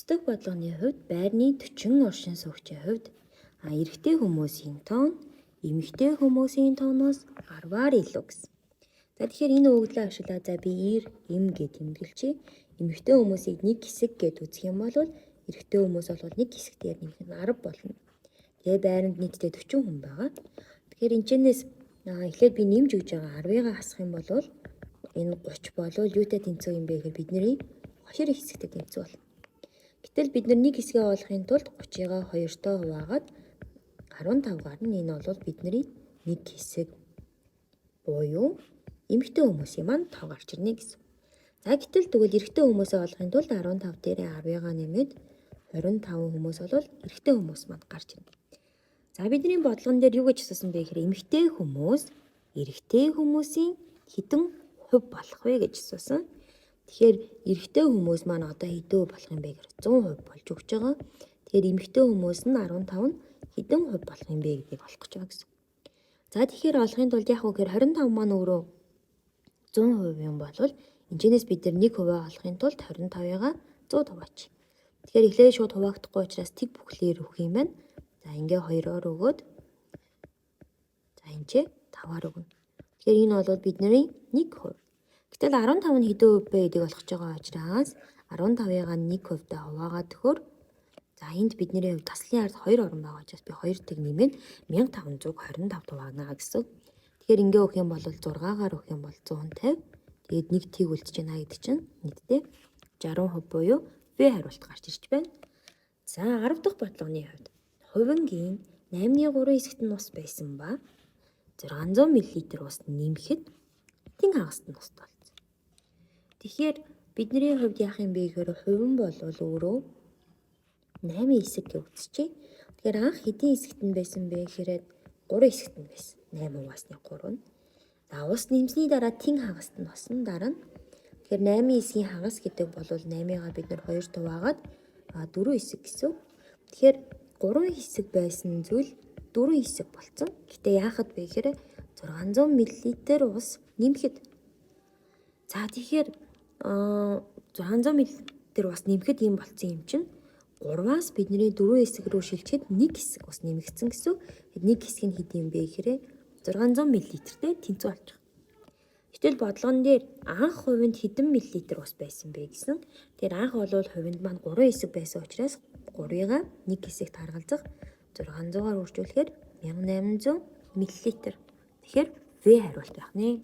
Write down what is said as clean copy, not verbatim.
9 дахь бодлогоны хувьд байрны 40 оршин суугчийн хувьд эрэгтэй хүмүүсийн тоон эмэгтэй хүмүүсийн тооноос 10-аар илүү гэсэн. За, тэгэхээр энэ өгөгдлөө ашиглаад, за, би эр эм гэж тэмдэглэчихье. Эмэгтэй хүмүүсийг нэг хэсэг гэж үзэх юм бол эрэгтэй хүмүүс бол нэг хэсэг дээр нэмэх нь 10 болно. Тэгээ байранд нийтдээ 40 хүн байгаа. Тэгэхээр энэ чэнэс эхлээд би нэмж өгж байгаа 10-ыг хасах юм бол энэ 30 болвол юутай тэнцүү юм бэ гэхээр бидний 2 хэсэгтэй тэнцүү болно. Гэтэл бид нар нэг хэсгээ олохын тулд 30-ыг 2-тоо хуваагаад 15 гарна. Энэ бол бидний нэг хэсэг буюу эмэгтэй хүмүүсийн маань тоо гарч ирнэ гэсэн. За, гэтэл тэгвэл эрэгтэй хүмүүсээ олохын тулд 15 дээрээ 10-ыг нэмээд 25 хүмүүс бол эрэгтэй хүмүүс маань гарч ирнэ. За, бидний бодлогон дээр юу гэж асуусан бэ гэхээр эмэгтэй хүмүүс эрэгтэй хүмүүсийн хэдэн хувь болох вэ гэж асуусан. Тэгэхээр эрэгтэй хүмүүс маань одоо хэдэн хувь болох юм бэ гэхээр 100% болж өгч байгаа. Тэгэхээр эмэгтэй хүмүүс нь 15 нь хэдэн хувь болох юм бэ гэдгийг олох гэж байгаа гэсэн. За, тэгэхээр олохын тулд яг уу гэхээр 25 маань өөрөө 100% юм бол энэчнээс бид нар 1% олохын тулд 25-ыг 100 хуваач. Тэгэхээр эхлээд шууд хуваагдахгүй учраас тэг бүхлээр өгөх юм байна. За, ингээ 2-оор өгөөд, за, энэ ч 5-аар өгнө. Тэгэхээр энэ бол бидний 1%. Гэтэл 15 нь хэдэн хувь вэ гэдгийг олох гэж байгаа учраас 15-ыг 1%-тай хуваагаад төхөр, за, энд бидний хувьд таслын ард 2 орон байгаа учраас би 2 тэг нэмээд 1525 хуваана гэсэн. Тэгэхээр ингээ өгөх юм бол 6-гаар өгөх юм бол 150. Тэгээд нэг тэг үлдэж байна гэдэг чинь нийтдээ 60% буюу В хариулт гарч ирж байна. За, 10 дахь бодлогоны хувьд хувингийн 8-3 хэсэгт нь ус байсан ба 600 мл ус нэмэхэд тэн хагаст нь ус болсон. Тэгэхээр бидний хувьд яах юм бэ гэхээр хувин бол өөрөө 8 хэсэг гэж үзчихье. Тэгэхээр анх хэдийн хэсэгт нь байсан бэ гэхээр 3 хэсэгт нь байсан. 8 хуваасны 3 нь. За, ус нэмсний дараа тэн хагаст нь болсон дараа нь. Тэгэхээр 8 хэсгийн хагас гэдэг бол 8-ыг бид нар 2 хуваагаад 4 хэсэг гэсэн. Тэгэхээр 3 хэсэг байсан зүйл 4 хэсэг болцсон. Гэтэ яахад вэ гэхээр 600 мл ус нэмэхэд. За, тэгэхээр 600 мл ус нэмэхэд ийм болцсон юм чинь 3-аас бидний 4 хэсэг рүү шилжихэд 1 хэсэг ус нэмэгдсэн гэсэн. Нэг хэсэг нь хэд юм бэ гэхээр 600 мл-тэй тэнцүү болж байгаа. Гэтэл бодлогон дээр анх хувинд хэдэн миллилитр ус байсан бэ гэсэн. Тэгэхээр анх бол хувинд маань 3 хэсэг байсан учраас 3-ыг нэг хэсэгт харгалзах 600-аар үржүүлэхээр 1800 мл. Тэгэхээр В хариулт байх нэ.